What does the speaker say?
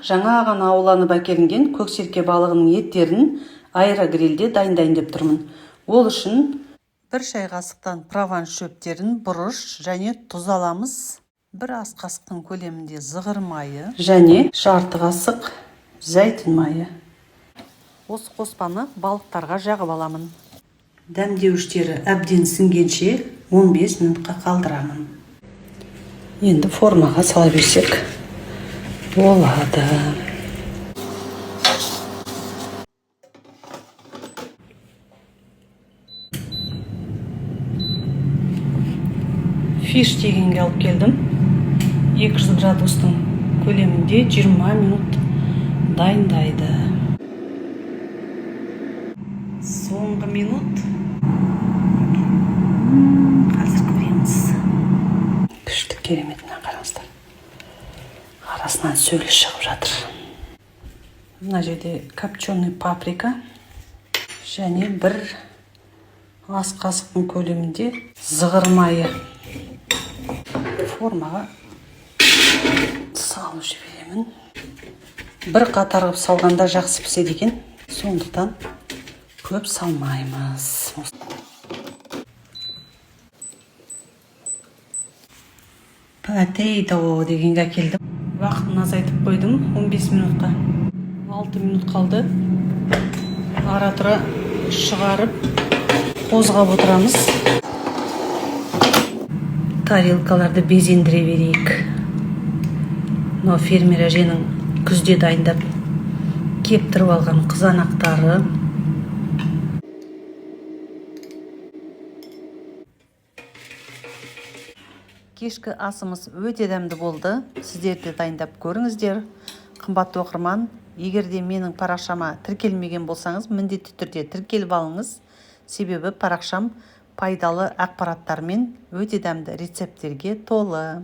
Жаңа ғана ауланып әкелінген көксерке балығының еттерін аэрогрильде дайындайын деп тұрмын. Ол үшін 1 шай қасықтан прованс шөптерін, бұрыш және тұз аламыз. 1 ас қасықтың көлемінде зығыр майы және жарты қасық зәйтүн майы. Осы қоспаны балықтарға жағып аламын. Дәмдеуіштері әбден сіңгенше 15 минутқа қалдырамын. Енді формаға сала берсек болады. Фиш дегенге алып келдім. 200 градустың көлемінде 20 минут дайындайды. Соңғы минут. Қазір көреміз. Күшті, керемет, мына қараңыздар. Арасынан сөлі шығып жатыр. Мына жерде копченый паприка және 1 ас қасықтың көлемінде зығыр майы. Формаға салып жіберемін. Бір қатар қылып салғанда жақсы піседі екен. Сондықтан көп салмаймыз. Потейто дегенге әкелдім. Уақытын азайтып қойдым 15 минутқа. 6 минут қалды. Ара-тұра шығарып қозғап отырамыз. Тарелкаларды безендіре берейік. Мынау фермер әженің күзде дайындап кептіріп алған қызанақтары. Кешкі асымыз өте дәмді болды. Сіздер де дайындап көріңіздер. Қымбатты оқырман, егер де менің парақшама тіркелмеген болсаңыз, міндетті түрде тіркеліп алыңыз. Себебі парақшам пайдалы ақпараттармен өте дәмді рецепттерге толы.